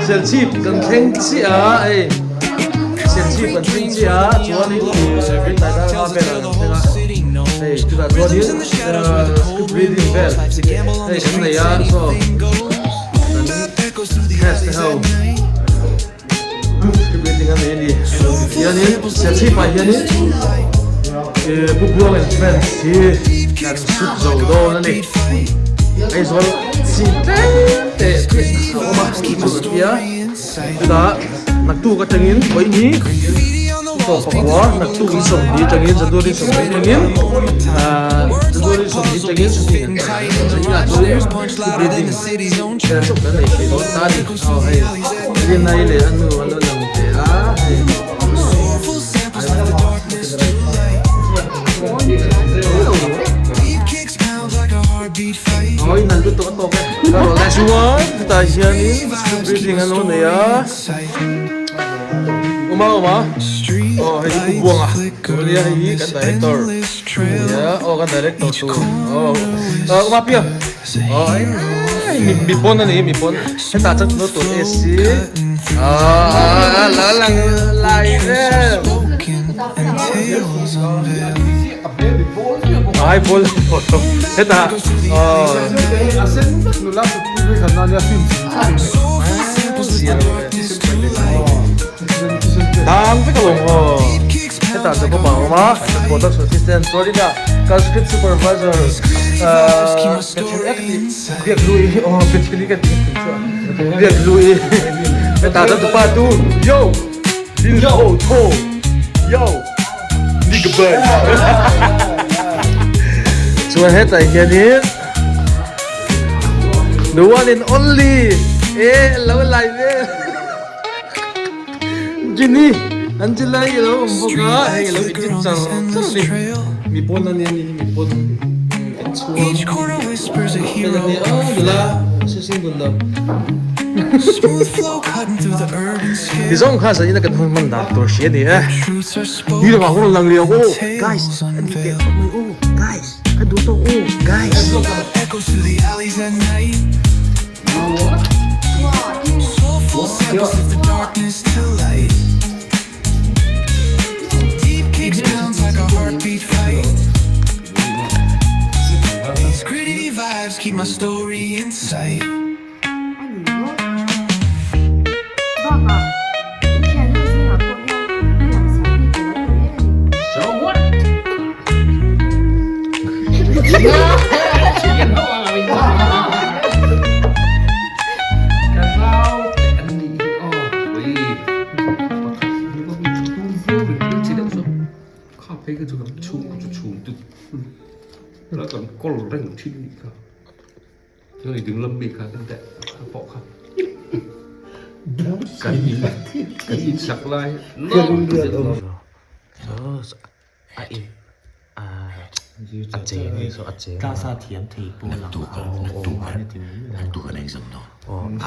Serchhip kan thleng chiah a hei Serchhip kan thleng chiah a chuanin ih tlai dar hma velah kan thleng a hei chutah chuanin script reading vel hei kan nei a saw kan cast te ho script reading a nei a ni tihianin Serchhip ah hianin ih Pu Buang and friends hi kan shoot zo dawn a ni Aizawl chin tlem te a awm a chu kan tia chutah naktuk atangin vawiin tawp pakua naktuk in sawmhnih atangin January sawmhnih atangin ahh January sawmhnih atangin shooting an tan ang chutah chuan script reading vel chauh kan nei thei dawn ta a ni aw hei Rinai leh a nu an lo lang ve a hei. Awi nal lutuk a tawk e. Chuan hetah hianin script reading an lo nei a. Uma uma aw hei hi Pu Buanga nia hei hi kan director nia aw kan director tur aw Uma piang aw hei mi pawn a ni mi pawn hetah chuan tuna tur AC aw la lang lai em. Ai bol hetah dang vek alawm aw hetah chu bawk a awm a production assistant chuanin a kan script supervisor Biakluii aw Betheli ka tih Biakluii hetah chuan tupa tu yo Yo tho yo nigga bang chuan hetah hianin the one and only e lo lai vel Ginny Angela i lo awm bawk a hei a lo edit char char a ni mi pawn a nia ni hi mi pawn kan chhuang vel a nia nula sising dun lo. Ti zawng kha zanin a kan hun hman dan tur hria ni e. Ni lamah hun lang leh ang aw guys a ni teh khawp mai aw guys ka duh tawk aw guys. Chuan ding lam mi kha kan teh a pawh kha kan in kan in sak lai A in a che ni so a che Class a thiam thei pawh lang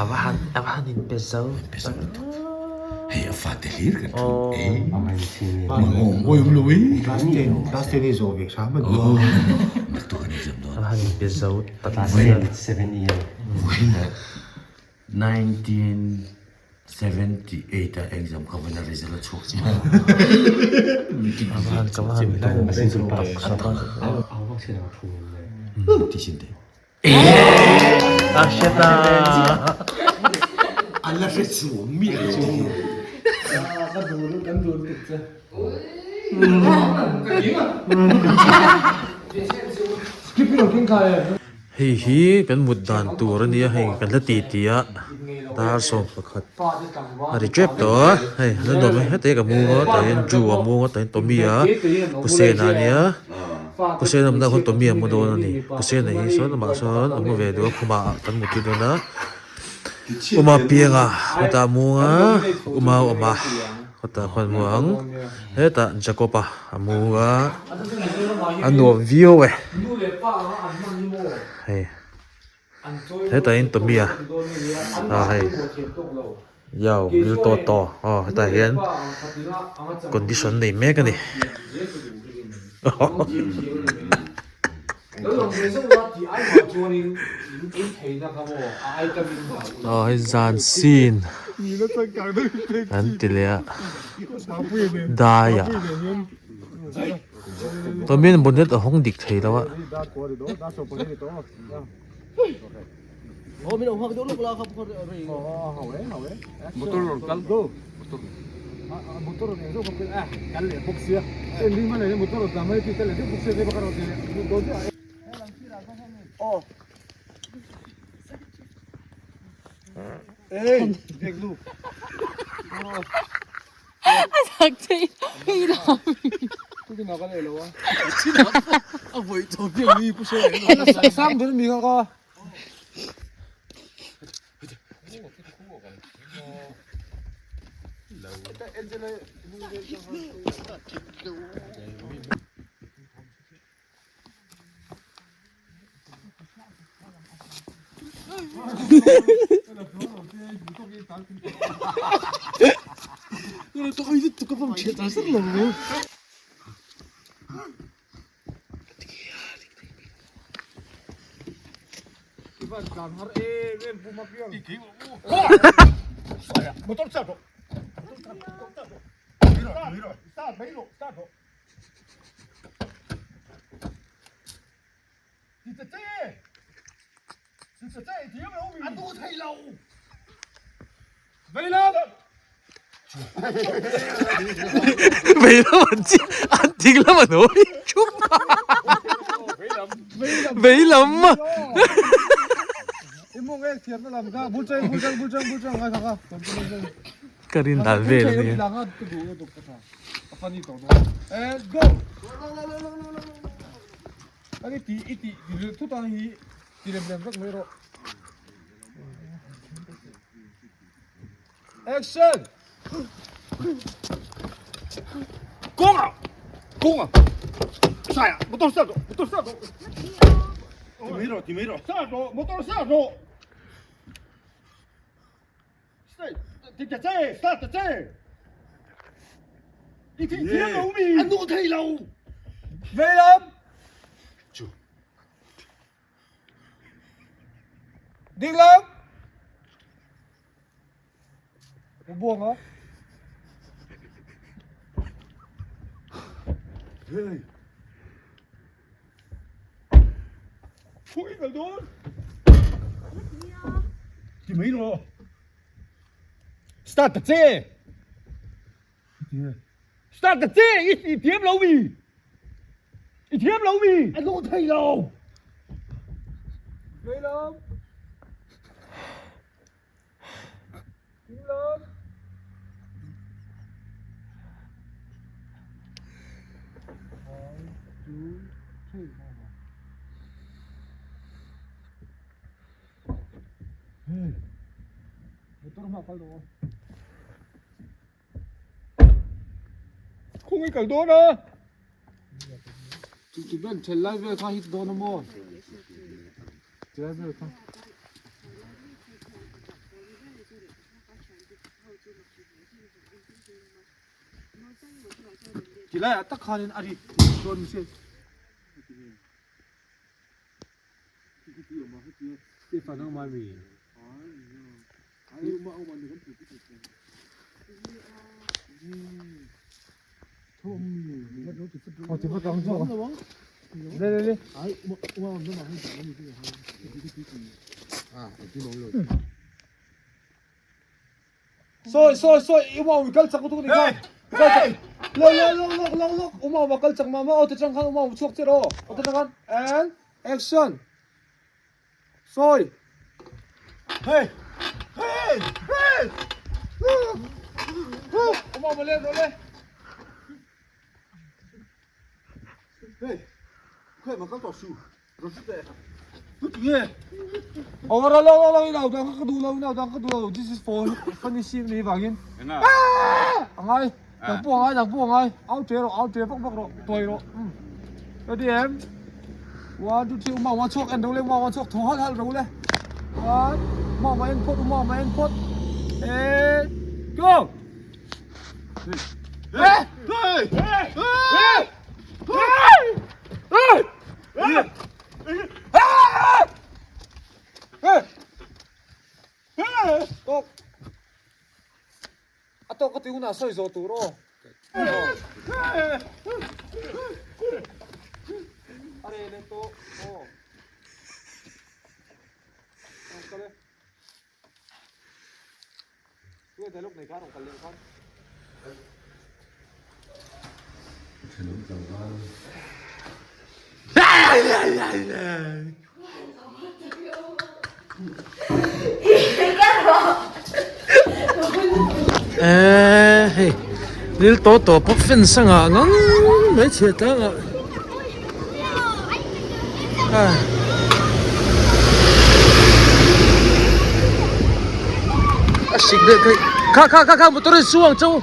a va han a va han in pe zo pe zo lutuk hei a fate hlir kan thu e mangawm awih awm lo e class 10 class 10 hi zawh ve hram a naktuk an exam dawn a va han in pe zo tak class 7 7 year 1978 a exam kha vana result a chhuak chiah Ala hre chuang miah lo. Hei hi kan mut dan tur a nia hei kan la ti ti a dar sawm pakhat a ri tep tawh a hei a nuam e heti ka mung a tah hian Drew a mung a tah hian Tommy a Pu Sena a nia Pu Sena awmna ah khawn Tommy a mu dawn a ni Pu Sena hi sawn amah sawn a mu ve duh a khumah kan mut tir dawn a Uma pianga kawtah a mung a Uma a awm a. Kawtah khuan mu ang hetah Jacob a a mu a a nuam viau e hei hetah in Tommy a ah hei yao lil tawh tawh aw hetah hian condition nei mek a ni. Aw hei zan scene an ti leh a dai ah tawmin bonnet a hawng dik thei lo a. Vei lam an chi an ding lam an hawi thup a vei lam a ka rin dan vel a nia. Action! Kawng ah! Kawng ah! Sai ah! Motor start rawh! Motor start rawh! Ti mai rawh! Ti mai rawh! Start rawh! Motor start rawh! Start! Ti ta che! Start ta che! I thih thiam lo mi! A nu thei lo! Vei lam! Chu! Ding lam! Ka buang a. Hey. Phui kal dawn. Ti mai rawh. Start ta che. Start ta che i thiam lo mi. I thiam lo mi. A lu thei lo. Vei lam. Khawngaih kal dawn a. Chu ben then lai vel kha hit dawn a maw? Ti lai vel kha. Ti lai ah tak khanin a ri dawn mi se. Sawi sawi sawi i umawi kal chak lutuk a ni kha kal chak lo lo lo lawk lawk lawk umawa kal chak mah mah aw ti tang khan umawa chhuak chiah rawh aw ti tang khan and action sawi hey hey hey umawa let rawh le hey khawi mah kal tawh suh. Oh lo lo lo lo dang ka duh lo lo dang ka duh lo this is for funny scene ni wangin angai dang pu angai dang pu angai au che ro au che vak vak ro tuai ro ready em one two three uma uma chhuak en ro le uma uma chhuak thaw hal hal ro le one uma uma en phawt uma uma en phawt and go hey hey hey hey hey. Tawk. A tawk ka ti hunah sawi zawh tur aw. A reh leh tawh aw. Kal e. Tunge dialogue nei kha a rawn kal leh khan. Eee hei ril tawh tawh pawh fence a ngah ngang mai chhiah tlang ah a sik deuh theih kha kha kha kha motor in su ang che u.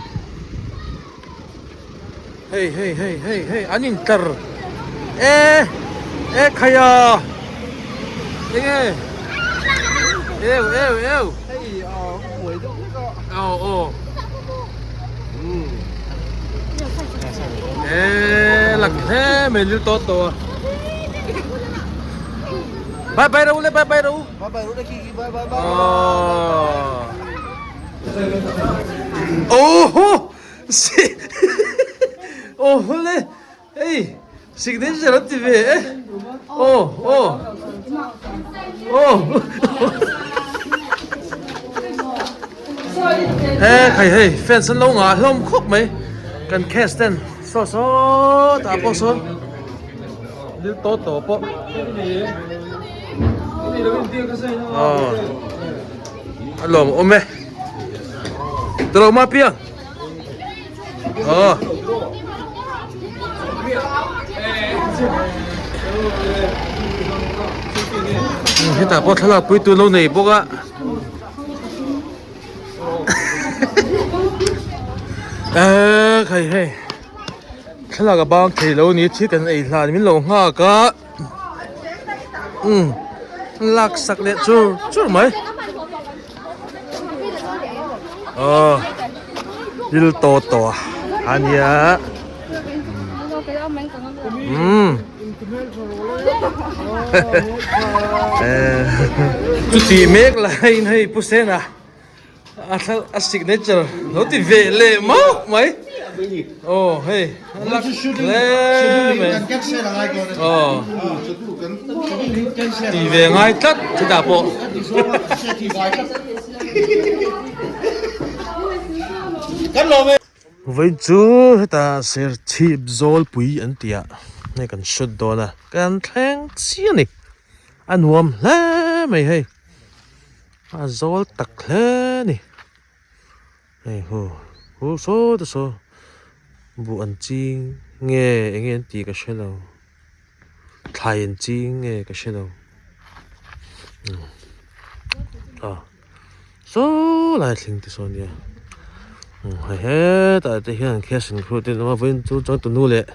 Hei hei hei hei hei an in tlar e e khaia enge eu eu eu hei a buai deuh hlek a aw aw e lak hle mai lil tawt tawh a bye bye ro le bye bye ro bye bye ro le khi khi bye bye bye oh ho Si aw hawle hei signature an ti ve e aw aw aw he khai hei fans an lo ngah hlawm khawp mai kan cast ten saw saw tah pawh sawn lil tawh tawh pawh aw a lawmawm e tawlawma piang. Ờ. Hetah pawh thlalak pui tur lo nei bawk a. Eee khai hei thlalak a bang thei lo ni thil kan ei hlan min lo nghak a umm lak sak leh chur chur mai. Aw thil to to a nia umm chuti mek laiin hei pu sena a thla a signature lo ti ve leh mauh mai aw hei a lak hle mai aw ti ve ngai tlat chutah pawh Vawiin chu hetah serchhip zawlpui an tih ah hei kan shoot dawn a kan thleng chiah a ni a nuam hle mai hei. A zawl tak hle a ni hei hu hu saw te saw buh an ching nge eng nge an tih ka hre lo thlai an ching nge ka hre lo a saw lai thleng te saw a nia hei hetah te hian cash and crew te an awm a vawiin chu changtunu leh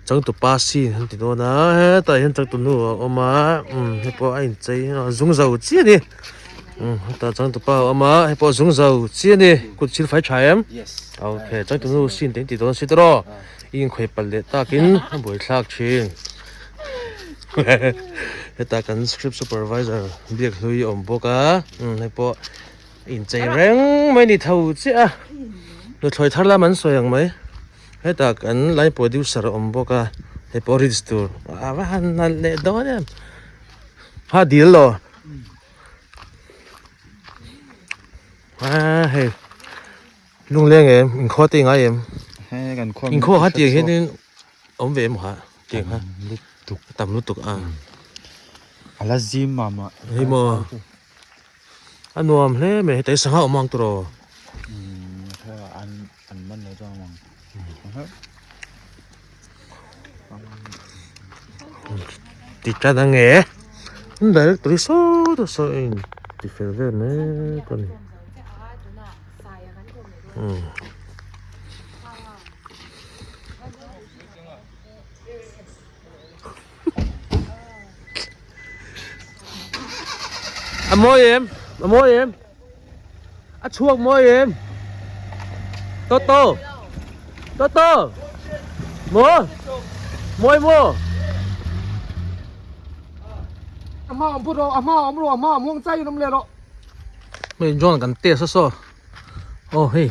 changtupa scene an ti dawn a hetah hian changtunu a awm a umm hei pawh a inchei a zung zo chiah a ni umm hetah changtupa a awm a hei pawh zung zo chiah a ni kut thil fai tha em okay changtunu scene te an ti dawn a si tawh i inkhawih palh leh takin a buaithlak thin hetah kan script supervisor biak hlui a awm bawk a umm hei pawh a inchei reng mai a ni tho chiah a nuthlawi thar lam an sawi ang mai. Hetah kan line producer a awm bawk a hei pawh reels tur a va han nalh leh dawn em ha dil lo a hei lungleng em inkhua te i ngai em inkhua kha tiang hianin awm ve em ha tiang kha tam lutuk a a la zim mah mah hei maw. A nuam hle mai heta hi sangha awm ang tawh ti tan ang e director hi saw ta saw a in ti fel vel mek a ni A mawi em a mawi em a chhuak mawi em Toto Toto maw mawi maw. hma awm phut rawh a hma awm rawh a hma awm huang chai in awm leh rawh. Hei drone kan test a saw aw hei.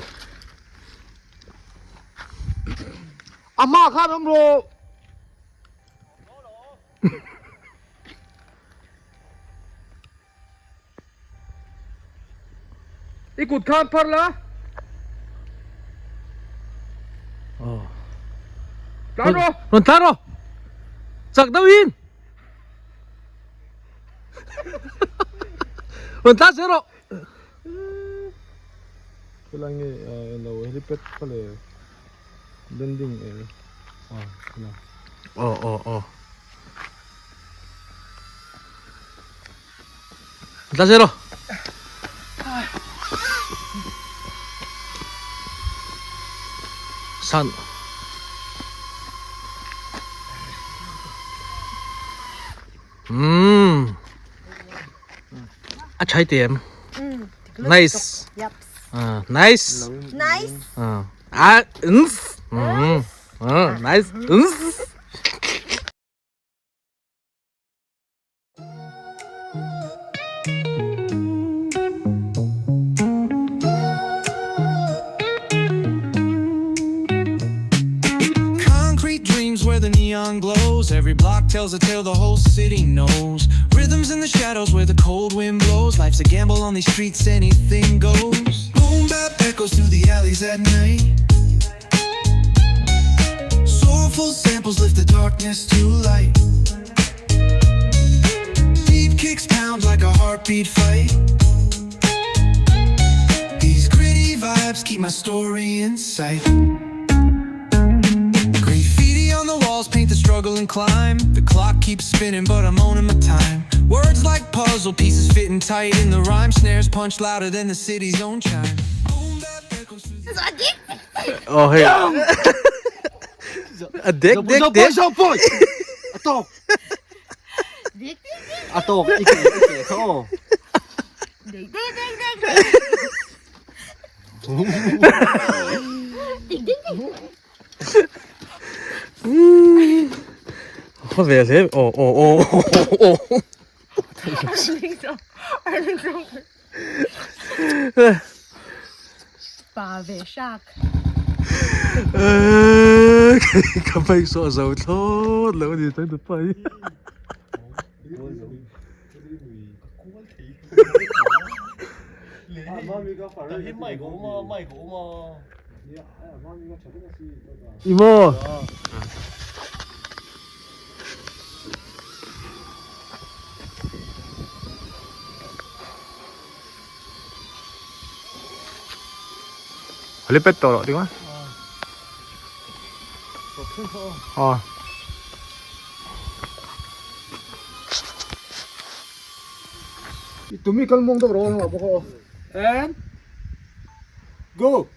A hma khan awm rawh. I kut khan phar la. Oh. Tlan rawh. Rawn tlan rawh. Chak deuh in. Rawn tlan zel rawh. Khilai nge lo helipad kha le landing e ah khilai. Oh oh oh. Tla zero. San. Umm. A chai tiam. Nice. Yep. Nice. Nice. Ah, ns. Nice. Ns. Concrete dreams where the neon glows. Every block tells a tale the whole city knows. Rhythms in the shadows where the cold wind blows. Life's a gamble on these streets, anything goes. Boom bap echoes through the alleys at night. Soulful samples lift the darkness to light. Deep kicks pound like a heartbeat fight. These gritty vibes keep my story in sight. Graffiti on the walls paint the struggle and climb. The clock keeps spinning, but I'm owning my time. Words like puzzle pieces fitting tight in the rhyme. Snares punch louder than the city's own chime. Boom bap echoes through the Oh hei. A dek dek dek. A tawk. A tawk i ke i ke kha aw. Dek dek dek dek. Dek dek dek. Khaw ve hle aw aw aw aw. Pa ve hrak. Ka bike saw a zo thlawt lo a ni chuan tu pa hi. Imo. Helipad tawh loh tingawt. Aw. Tumi kal mawng deuh rawh ang bawk aw. And go.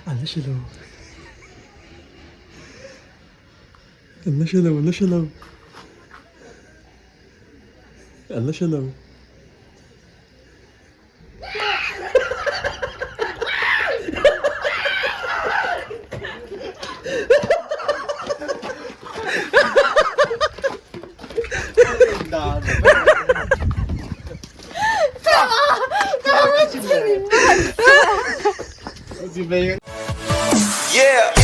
An la hre lo. An la hre lo, an la hre lo. An la hre lo. Yeah!